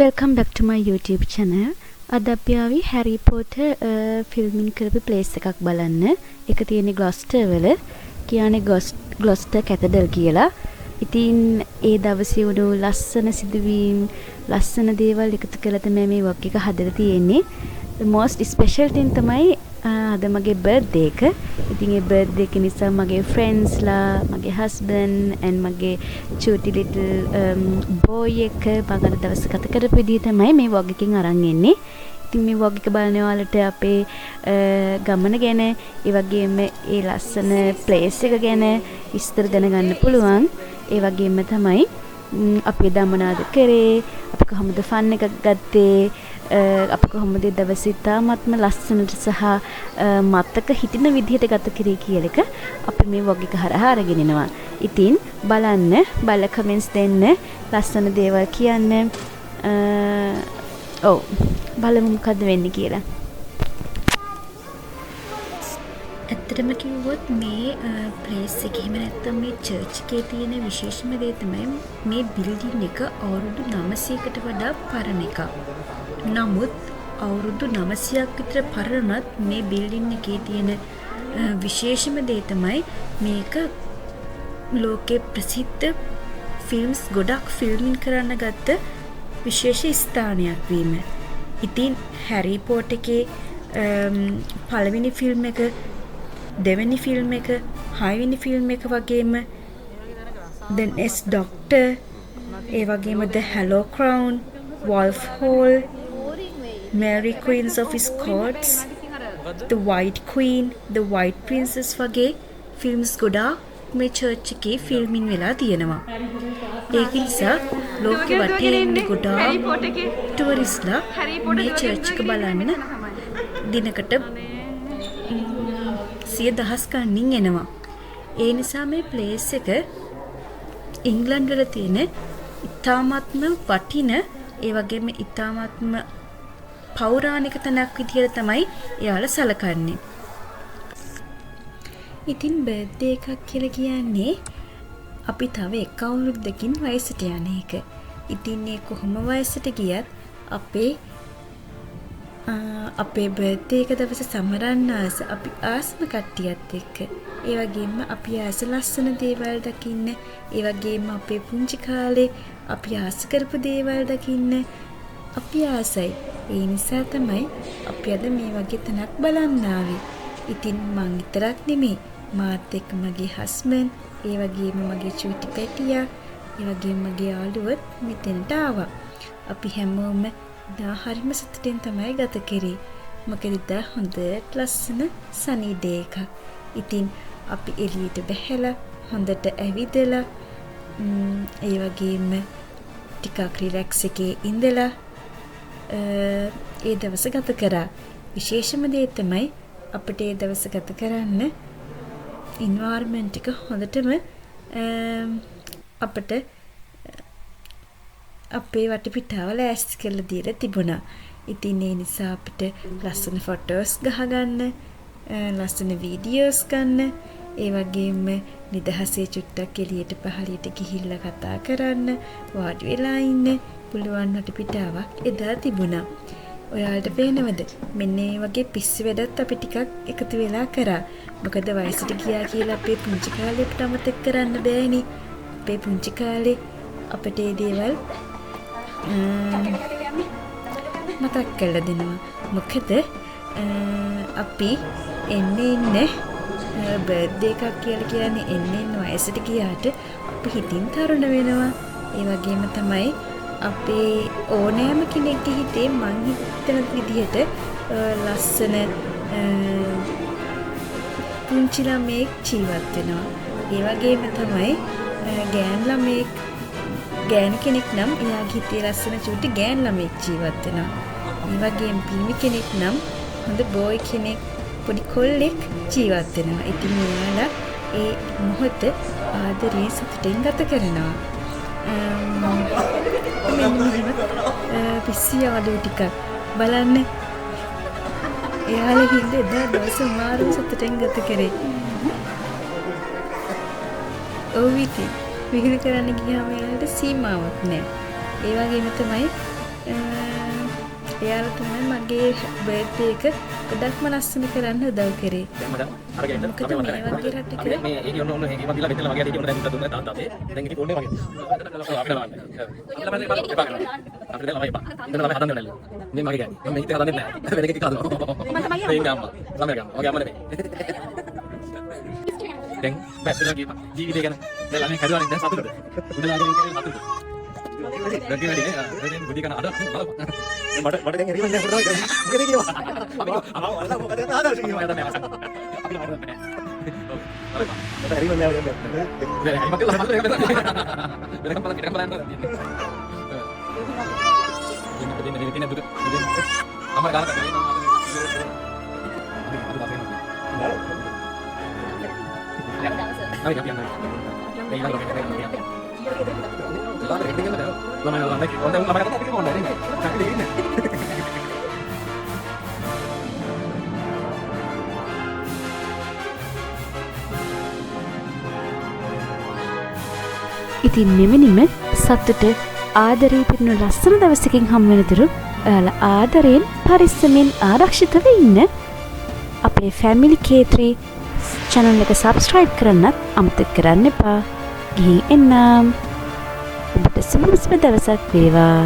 Welcome back to my YouTube channel. අද අපි ආවේ හැරි පොටර් ෆිල්මින් කරපු ප්ලේස් එකක් බලන්න. ඒක තියෙන්නේ ග්ලොස්ටර් වල. කියන්නේ ග්ලොස්ටර් කැතඩල් කියලා. ඉතින් ඒ දවසේ වුණු ලස්සන සිදුවීම්, ලස්සන දේවල් එකතු කරලා තමයි මේ ව්ලොග් එක හදලා තියෙන්නේ. The most special thing තමයි අද මගේ බර්ත්ඩේ එක. ඉතින් ඒ බර්ත්ඩේ එක නිසා මගේ ෆ්‍රෙන්ඩ්ස්ලා, මගේ හස්බන්ඩ් ඇන්ඩ් මගේ චූටි ලිටල් බෝයි එක්ක මං අද දවස ගත කරපු විදිහ තමයි මේ ව්ලොග් එකෙන් අරන් එන්නේ. ඉතින් මේ ව්ලොග් එක බලන ඔයාලට අපේ ගමන ගැන, ඒ වගේම ඒ ලස්සන ප්ලේස් එක ගැන විස්තර දැනගන්න පුළුවන්. ඒ වගේම තමයි අපි එදා මොනවද කරේ, අපි කොහොමද ෆන් එකක් ගත්තේ, අපි කොහොමද ඒ දවස ඉතාමත්ම ලස්සනට සහ මතක හිටින විදිහට ගත කරේ කියලා එක අපි මේ ව්ලොග් එක හරහා අරගෙන එනවා. ඉතින් බලන්න, බලලා කමෙන්ට්ස් දෙන්න, ලස්සන දේවල් කියන්න. ඔව්, බලමු මොකද්ද වෙන්නේ කියලා. ඇත්තටම කිව්වොත් මේ ප්ලේස් එක, එහෙම නැත්නම් මේ චර්ච් එකේ තියෙන විශේෂම දේ තමයි මේ බිල්ඩින් එක අවුරුදු 900කට වඩා පරණ එකක්. නමුත් අවුරුදු 900ක් විතර පරණ වුණත් මේ බිල්ඩින් එකේ තියෙන විශේෂම දේ තමයි මේක ලෝකේ ප්‍රසිද්ධ ෆිල්ම්ස් ගොඩක් ෆිල්මින් කරන්න ගත්ත විශේෂ ස්ථානයක් වීම. ඉතින් හැරි පොටර් එකේ පළවෙනි ෆිල්ම් එක, දෙවෙනි ෆිල්ම් එක, හයවෙනි ෆිල්ම් එක වගේම The Next Doctor, ඒ වගේම The Hollow Crown, Wolf Hall, Mary Queen of Scots, The White Queen, The White Princess වගේ ෆිල්ම්ස් ගොඩාක් මේ චර්ච් එකේ ෆිල්මින් වෙලා තියෙනවා. ඒක නිසා ලෝකෙ වටේ ඉන්න ගොඩාක් ටුවරිස්ට්ලා මේ චර්ච් එක බලන්න දිනකට සිය දහස් ගණනින් එනවා. ඒ නිසා මේ ප්ලේස් එක ඉංග්ලන්ඩ් වල තියෙන ඉතාමත්ම වටින, ඒ වගේම ඉතාමත්ම පෞරාණික තැනක් විදිහට තමයි එයාලා සලකන්නේ. ඉතින් බර්ත්ඩේ එකක් කියලා කියන්නේ අපි තව එක අවුරුද්දකින් වයසට යන එක. ඉතින් ඒ කොහොම වයසට ගියත් අපේ අපේ බර්ත්ඩේ එක දවස සමරන්න ආස අපි ආසම කට්ටියත් එක්ක. ඒ වගේම අපි ආස ලස්සන දේවල් දකින්න, ඒ වගේම අපේ පුංචි කාලේ අපි ආස කරපු දේවල් දකින්න අපි ආසයි. ඒ නිසා තමයි අපි අද මේ වගේ තැනක් බලන්න ආවේ. ඉතින් මං විතරක් නෙමෙයි, මාත් එක්ක මගේ හස්බන්ඩ්, ඒ වගේම මගේ චූටි පැටියා, ඒ වගේම මගේ යාළුවොත් මෙතෙන්ට ආවා. අපි හැමෝම එදා හරිම සතුටින් තමයි ගත කරේ. මොකද එදා හොඳට ලස්සන සනී ඩේ එකක්. ඉතින් අපි එළියට බැහැලා හොඳට ඇවිදලා, ඒ වගේම ටිකක් රිලැක්ස් එකේ ඉඳලා ඒ දවස ගත කරා. විශේෂම දේ තමයි අපිට ඒ දවස ගත කරන්න ඉන්වයරන්මන්ට් එක හොඳටම අපට අපේ වටපිටාව ලෑස්ති කරලා දීලා තිබුණා. ඉතින් ඒ නිසා අපිට ලස්සන ෆොටෝස් ගහගන්න, ලස්සන වීඩියෝස් ගන්න, ඒ වගේම නිදහසේ චුට්ටක් එළියට පහළියට ගිහිල්ලා කතා කරන්න, වාඩි වෙලා ඉන්න පුළුවන් වටපිටාවක් එදා තිබුණා. ඔයාලට පේනවද? මෙන්න මේ වගේ පිස්සු වැඩත් අපි ටිකක් එකතු වෙලා කරා. මොකද වයසට ගියා කියලා අපේ පුංචි කාලේ අපිට අමතක කරන්න බෑනේ. අපේ පුංචි කාලේ අපිට ඒ දේවල් මතක් කරලා දෙනවා. මොකද අපි එන්න එන්න බර්ත්ඩේ එකක් කියලා කියන්නේ එන්න එන්න වයසට ගියාට අපි හිතින් තරුණ වෙනවා. ඒ වගේම තමයි අපේ ඕනෑම කෙනෙක්ගේ හිතේ මං හිතන විදිහට ලස්සන පුංචි ළමයෙක් ජීවත් වෙනවා. ඒ වගේම තමයි ගෑනු ළමයෙක්, ගෑනු කෙනෙක් නම් එයාගේ හිතේ ලස්සන චූටි ගෑනු ළමයෙක් ජීවත් වෙනවා. ඒ වගේම පිරිමි කෙනෙක් නම් හොඳ බෝයි කෙනෙක්, පොඩි කොල්ලෙක් ජීවත් වෙනවා. ඉතින් එයාලා ඒ මොහොත ආදරයෙන් සතුටින් ගත කරනවා. මෙන්න මෙහෙම පිස්සු යාළුවෝ ටිකක් බලන්න. එයාලා හින්දා එදා දවස මාරම සතුටෙන් ගත කරේ. ඔව්, ඉතින් විහිළු කරන්න ගියාම එයාලට සීමාවක් නෑ. ඒ වගේම තමයි එයාලා තමයි මගේ බර්ත්ඩේ එක ගොඩක්ම ලස්සන කරන්න උදව් කරේ. මොකද මේ වගේ රටක මේ ඒක ඔන්න ඔන්න ඒක මම දීලා මෙතන මගේ අතේ ඔන්න දැන් දුන්නා දුන්නා තාත්තා දැන් ඉතින් ෆෝන් එක මගේ. අපිට ළමයි අපිට එපා කරනවා. අපිට දැන් ළමයි එපා. ඉතින් ළමයි හදන්න ඕනේ. මේ මගේ ගෑණි. මම මේක හදන්නේ නැහැ. වෙන එකෙක් හදනවා. මේ ඉන්නේ අම්මා. ළමයා ගන්න. මගේ අම්මා නෙමෙයි. දැන් බැස්සලා කියපන් ජීවිතය ගැන. දැන් ළමයි හැදුවානේ, දැන් සතුටුද? උදලාගෙන ඉන්නේ සතුටුද? දැන් වැඩි නේ. දැන් බුද්ධි කන අද බලපන්. මට මට දැන් හරියන්නේ නැහැ පොඩ්ඩක්. මොකද කියවා? අපි අල්ලා මොකද ආදර්ශ කියවා. අපි ළමයි නෑ. ඔව්. මට හරියන්නේ නැහැ දැන්. දැන් හරි මට ළමයි වෙනකම් බලන්න වෙනකම් බලන්න තියෙන්නේ. දෙන්න දෙන්න දෙන්න දුක. අම්මා ගාන කරන්නේ. අද දවසේ නෑ. හරි අපි යන්න. දැන් ඊළඟ රොකට් එක යන්න. ළමයි රෙඩි කරලා ළමයි ළමයි ඔන්න ළමයි කතා කරලා ඕනේ නේ. චක්‍රේ ඉන්නේ. ඉතින් මෙවැනිම සතුට ආදරේ පිරුණු ලස්සන දවසකින් හමු වෙනතුරු ඔයාලා ආදරයෙන් පරිස්සමෙන් ආරක්ෂිතව ඉන්න. අපේ ෆැමිලි K3 channel එක සබ්ස්ක්‍රයිබ් කරන්නත් අමතක කරන්න එපා. ගිහින් එන්නම්. ඔබට සුබම සුබ දවසක් වේවා.